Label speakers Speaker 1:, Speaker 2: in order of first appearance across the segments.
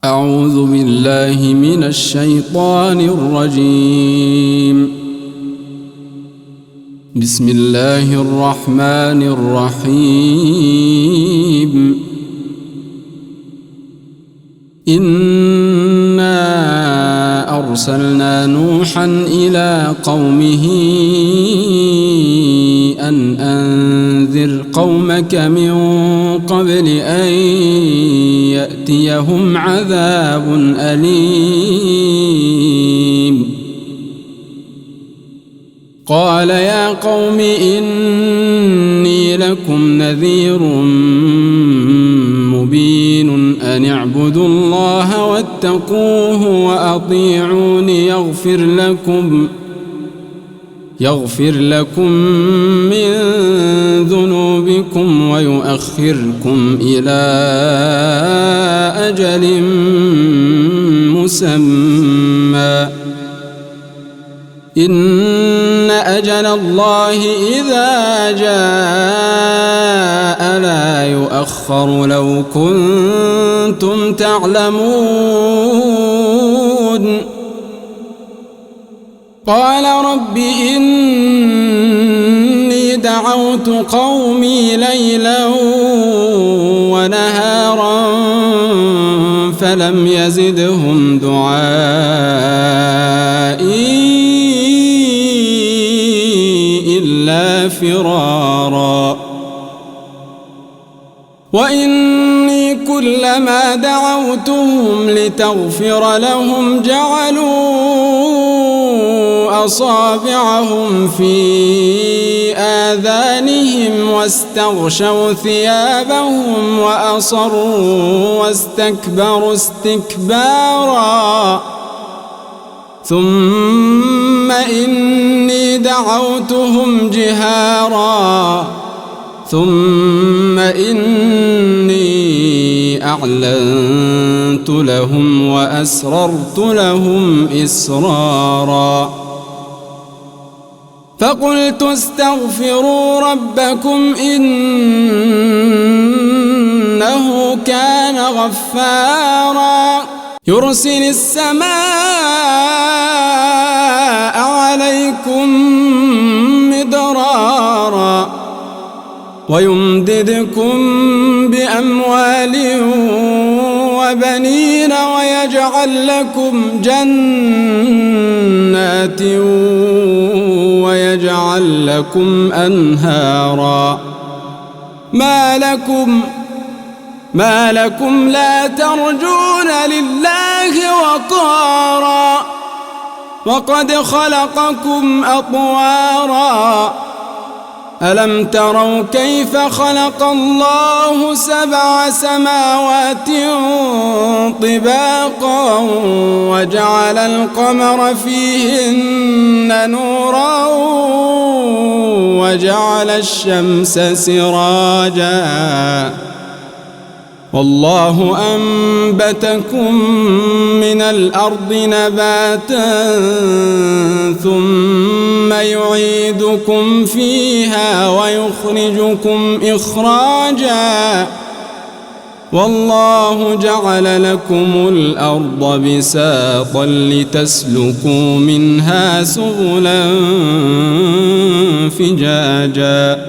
Speaker 1: أعوذ بالله من الشيطان الرجيم. بسم الله الرحمن الرحيم. إنا أرسلنا نوحا إلى قومه أن أنذر قومك من قبل أن يأتيهم عذاب أليم. قال يا قوم إني لكم نذير مبين أن اعبدوا الله واتقوه وأطيعون يغفر لكم من ذنوبكم ويؤخركم إلى أجل مسمى إن أجل الله إذا جاء لا يؤخر لو كنتم تعلمون. قال رب إني دعوت قومي ليلا ونهارا فلم يزدهم دعائي إلا فرارا. وإني كلما دعوتهم لتغفر لهم جعلوا أصابعهم في آذانهم واستغشوا ثيابهم وأصروا واستكبروا استكبارا. ثم إني دعوتهم جهارا ثم إني أعلنت لهم وأسررت لهم إسرارا. فقلت استغفروا ربكم إنه كان غفارا يرسل السماء عليكم مدرارا ويمددكم بأموال وبنين ويجعل لكم جنات ويجعل لكم أنهارا. ما لكم لا ترجون لله وقارا وقد خلقكم أطوارا. ألم تروا كيف خلق الله 7 سماوات طباقا وجعل القمر فيهن نورا وجعل الشمس سراجا والله أنبتكم من الأرض نباتا ثم يعيدكم فيها ويخرجكم إخراجا والله جعل لكم الأرض بساطا لتسلكوا منها سبلا فجاجا.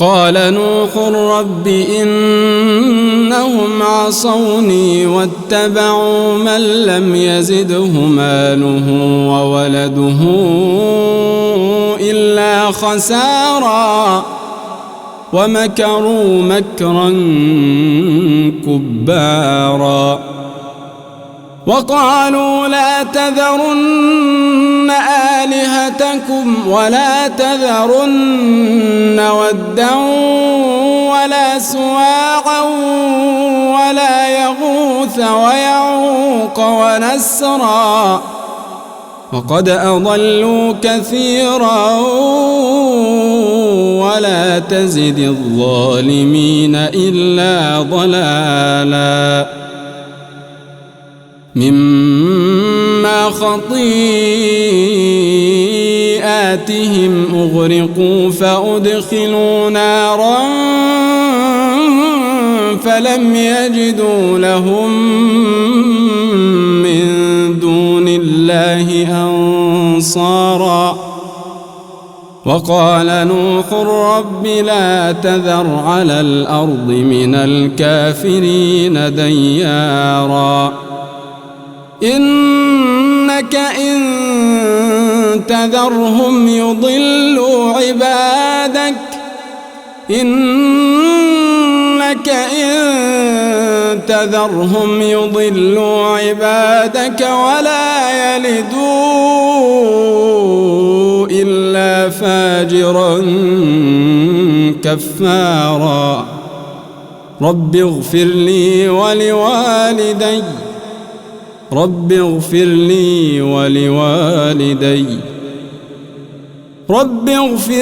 Speaker 1: قال نوح رب إنهم عصوني واتبعوا من لم يزده ماله وولده إلا خسارا ومكروا مكرا كبارا. وقالوا لا تذرن آلهتكم ولا تذرن ودا ولا سواعا ولا يغوث ويعوق ونسرا وقد أضلوا كثيرا ولا تزد الظالمين إلا ضلالا. مما خطيئاتهم أغرقوا فأدخلوا نارا فلم يجدوا لهم وقال نوح رب لا تذر على الأرض من الكافرين ديارا إنك إن تذرهم يضلوا عبادك ولا يلدوا إلا فاجرا كفارا رب اغفر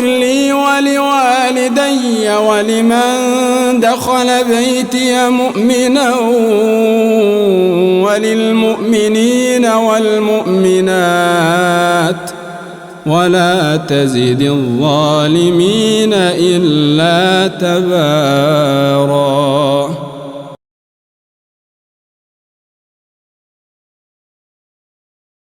Speaker 1: لي ولوالدي ولمن دخل بيتي مؤمنا وللمؤمنين والمؤمنات ولا تزد الظالمين إلا تبارا.